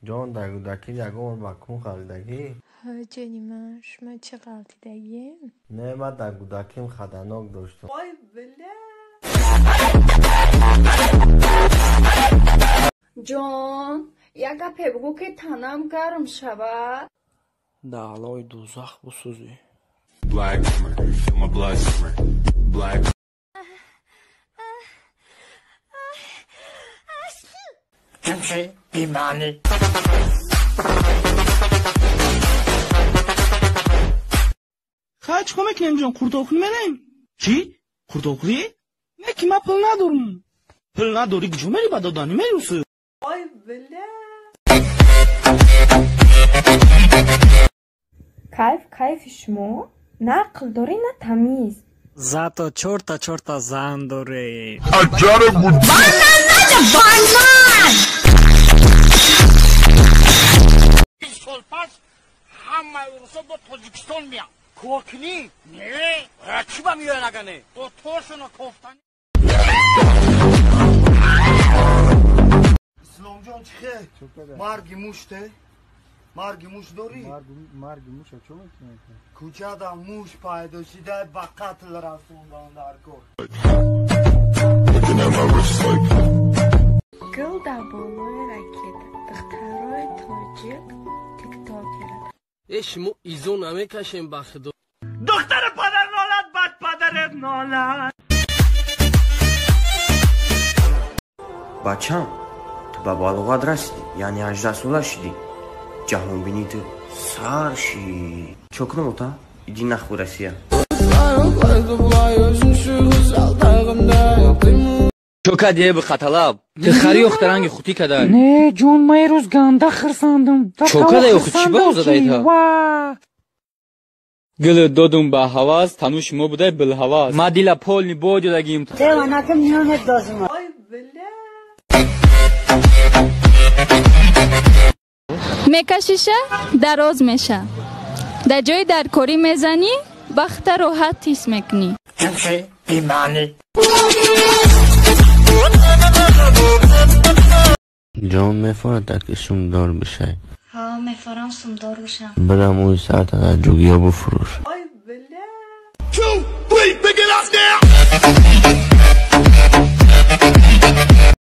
Ҷон, дар кӯдакӣ ягон бор ба кун ғалтидагӣ? Ҳа, ҷони ман, шумо чӣ ғалтидагӣ? Не, ман дар кӯдаким хаданок доштам. Ой, бля. Ҷон, як гапе бугӯ, ки танам гарм шавад. Даълои дӯзах бисӯзӣ. Black, feel my blood, black. Ҷинси бемаънӣ. Хай, чӣ кор мекунем, ҷон? Қуртобхӯрӣ мерем? Чӣ? Қуртобхӯрӣ? Не, ки ман пул надорам. Пул надорӣ, куҷо мери, ба доданӣ мерӯсӣ? Ой, бля. Кайф кайфи шумо, на ақл дорӣ, на тамиз. Зато чорта чорта зан дорӣ. Сол пас ҳамаи урусо бо Тоҷикистон меянд. Коркунӣ? Не, чӣ ба меоянд ага не? Бо торшона кофтан. Исломҷон, чӣ хел? Марги муште? Марги муш дорӣ? Марги муша чо мекунӣ? Кӯчада муш пайдо шида, ба қатл расондан дар кор. Гул дар болои ракета. Духтарои тоҷик тиктокера. Э, шумо изо намекашем, ба худо. Духтари падар нолад, бад падарат нолад. Бачам, ту ба балоғат расидӣ, яъне 18-сола шудӣ. Ҷаҳонбинӣ ту сар шид. Чо кунам, ота? Иди нахӯ Россия. Чо кадие, бихаталаб? Ту хари охта ранги хутӣ кадай? Не, ҷон, ман ирӯз ганда хирсандам. Чо кадай охи, чӣ ба озадай та? Гилу додум ба ҳавас, танӯши мо будай билҳавас. Ма дила полни бой додагим. Ой, бля. Мекашиша, дароз меша. Дар ҷои даркорӣ мезанӣ, бахта роҳат ҳис мекунӣ. Ҷинси бемаънӣ. Ҷон, мефорад ки сумдор бишай? Ҳа, мефорам сумдор бишам. Бира мӯи сарта дар ҷугиё буфурӯш. Ой, бля. Two, three, pick it up now.